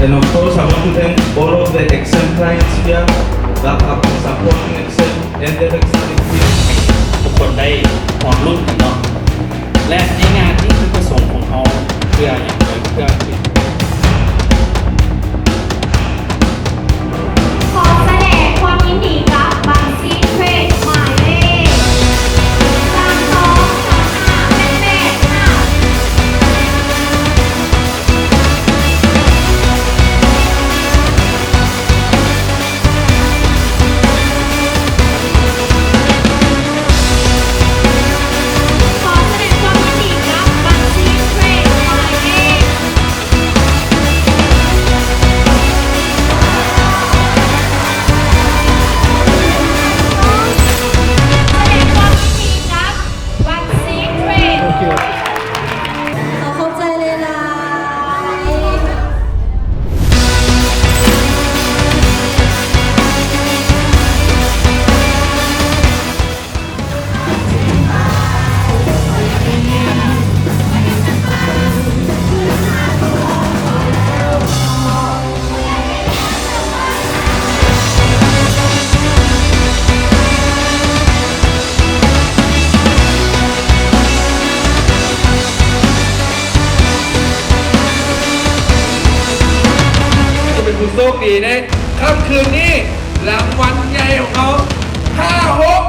And of course, I want to thank all of the Excel clients here that have been supporting Excel and the Excel team. ທຸກຄົນໄດ້ຮອດລຸ້ນກັນເນາະ ແລະ ໃນງານນີ້ ຈຸດປະສົງຂອງເຮົາເພື່ອຫຍັງ? ເພື່ອ ຂໍສະແດງຄວາມຍິນດີກັບບັນຊີເທຣດໝາຍເລກ ສາມສອງ ສາມຫ້າ ແປດແປດ ຫ້າ. ຂໍສະແດງຄວາມຍິນດີກັບບັນຊີເທຣດໝາຍເລກ ສະແດງຄວາມຍິນດີກັບບັນຊີເທຣດ. ຂໍຂອບໃຈຫຼາຍໆ. ຈະເປັນຜູ້ໂຊກດີໃນຄ່ຳຄືນນີ້ ລາງວັນໃຫຍ່ຂອງເຮົາ ຫ້າຫົກ